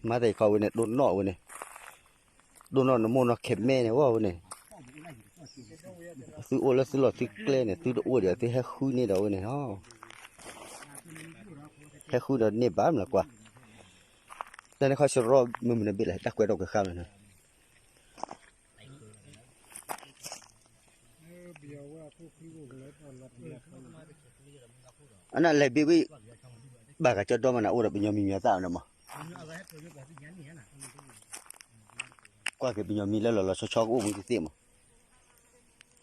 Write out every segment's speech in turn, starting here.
မၤသးအံၤခီဝဲန့ၣ် ဒိၣ်နီၢ်ဝဲန့ၣ်, ဒိၣ်နီၢ်နမိၢ်နီၢ်ခဲမဲန့ၣ်ဝဲန့ၣ်, သုအိၣ်လၢသုလီၢ်သုကျဲန့ၣ် သုတအိၣ်ဒီး သုဟဲဃုန့ၢ်ဒီးဝဲန့ၣ်, ဟဲဃုဒီးန့ၢ်ဘၣ်မးကွၢ်, တၢ်န့ၣ်ခီစရီမုၢ်မုၢ်နဘ့ၣ်လၢ တၢ်ကွဲးထီၣ်ကွဲးဃါမးန့ၣ် အနၢ်လဲၤဘ့ၣ်ဝံၤ ဘၣ်ဂၤကၠီဒီမးနၤအိၣ်ဒီးပညီမံၤမံၤသၣ်န့ၣ်မး, ကွၢ်က့ၤပညီမံၤလၢလီၤလီၤဆီဆီကအိၣ်မူတသ့မး,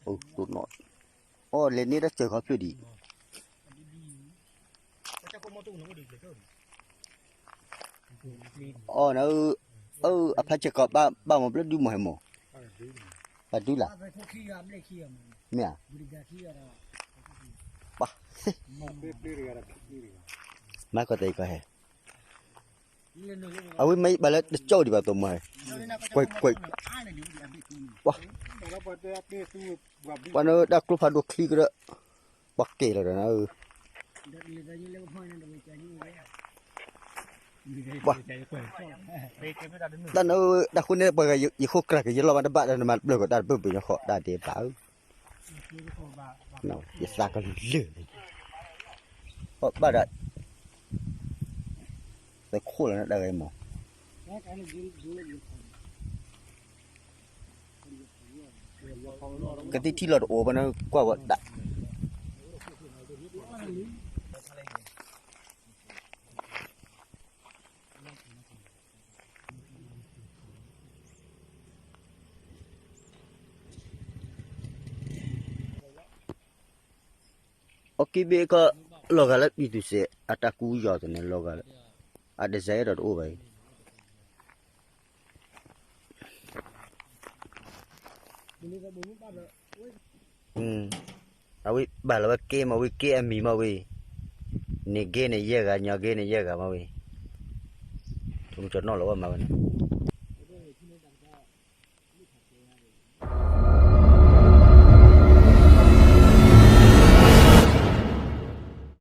အိၣ်တိၢ်နီၣ်, အီၣ်လဲၤန့ၢ်တၢ်စၢၤခီဖျိဒံး, အီၣ်နၤ, အဖျါစဲၤကီးဘၣ်မၤဘျီဒုမၤဟဲမၤ, ဘၣ်ဒုလၢ်, မ့ၢ်ဧါ, မၤကီးတၢ်အံၤကီးဟဲ အဝဲမ့ၢ်ဘၣ်လၢတကၠီၣ်ဒံးဘၣ်သိးမး, ကွၢ်, ပှၤနတၢ်ကျိဖးဒိၣ်ချံကရၢ, ပှၤကဲလီၤဒီးနၤဧၢ, ပှၤ, တၢ်န, တၢ်ဃိန့ၣ် ပှၤယဃိကြၢးက့ၤယလီၢ်မးတဘၣ်ဒီး နမၤတပျၢၢ်ကီးတၢ်တပၢၢ်ပူၤညီဃီ တၢ်ဒဲးဘးဧၢ, ယသးကလုာ်လၢာ်န့ၣ်, ဘၣ်ဒီး သုးခိၣ်လီၤနတၢ်ဂ့ၢ်မး, ကသံၣ်ထံလီၤတအိၣ်ဘၣ်န့ၣ် ကွၢ်ဝဲဒၣ် အီၣ်က့ဘ့ၣ်ကီး လီၤဂာ်လၢပံၤသူစဲး အတၢ်ကူယီၤသန့ၣ် လီၤဂာ်လၢ အ design ဒီးတအိၣ်ဘၣ်အံၤ, အဝဲဘၣ်လီၤဝဲက့မးဝံၤ က့အမံၤမးဝံၤ, န့ၣ်ဂ့ၤန့ၣ်ယဲၢ်ဂၤ ညီဂ့ၤန့ၣ်ယဲၢ်ဂၤမးဝံၤ, ကၠီနီၣ်လီၤဝဲမၤဝဲန့ၣ်